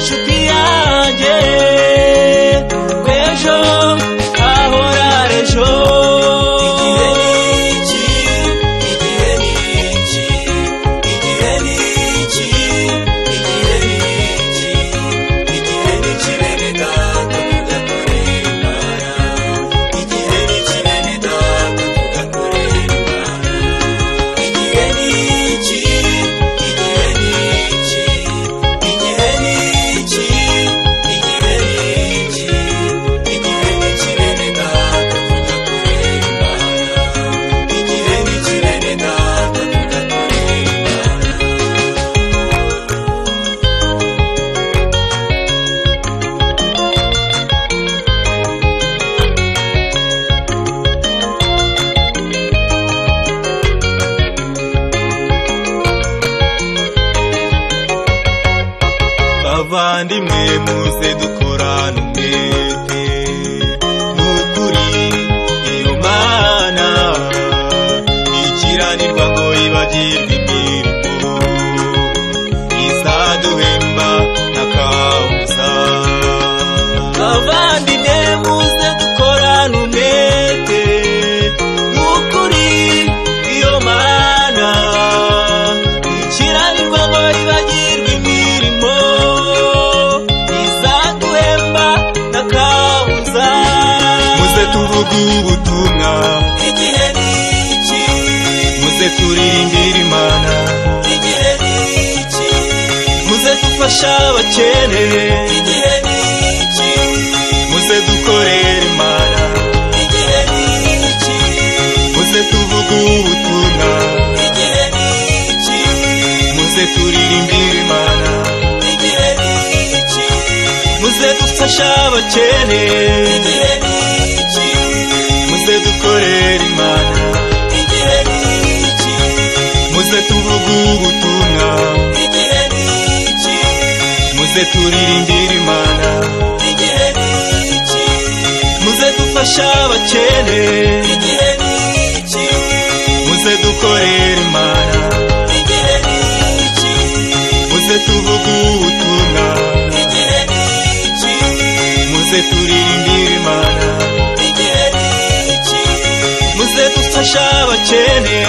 Inshuti yanjye kwejo ahora ejo. Igihe ni iki, igihe ni iki, igihe ni iki, igihe ni iki, igihe ni iki bene data tugakorera Imana. Igihe ni iki bene data tugakorera Imana. Igihe ni iki, igihe ni iki, igihe ni iki, igihe ni iki, igihe ni iki bene data tugakorera Imana. Igihe ni iki bene data tugakorera Imana. Bavandimwe muze dukorane umwete, nukuri iyo Mana ikiranirwa ngo ibagirwe imirimo, izaduhemba ntakabuza. Bavandimwe muze dukorane umwete, nukuri iyo Mana ikiranirwa ngo ibagirwe imirimo, izaduhemba ntakabuza. Muze tuvuge ubutumwa, Igihe ni iki, muze turirimbire Imana, igihe ni iki, muze dufashe abakene, igihe ni iki, muze dukorere Imana, igihe ni iki, muze tuvuge ubutumwa, igihe ni iki, muze turirimbire Imana, igihe ni iki, muze dufashe abakene, igihe ni iki, muze dukorere Imana, igihe ni iki, muze tuvuge ubutumwa, igihe ni iki, muze turirimbire Imana, igihe ni iki, muze dufashe abakene, igihe ni iki, muze dukorere Imana, igihe ni iki, muze tuvuge ubutumwa, igihe ni iki, muze turirimbire Imana, igihe ni iki, muze dufashe abakene.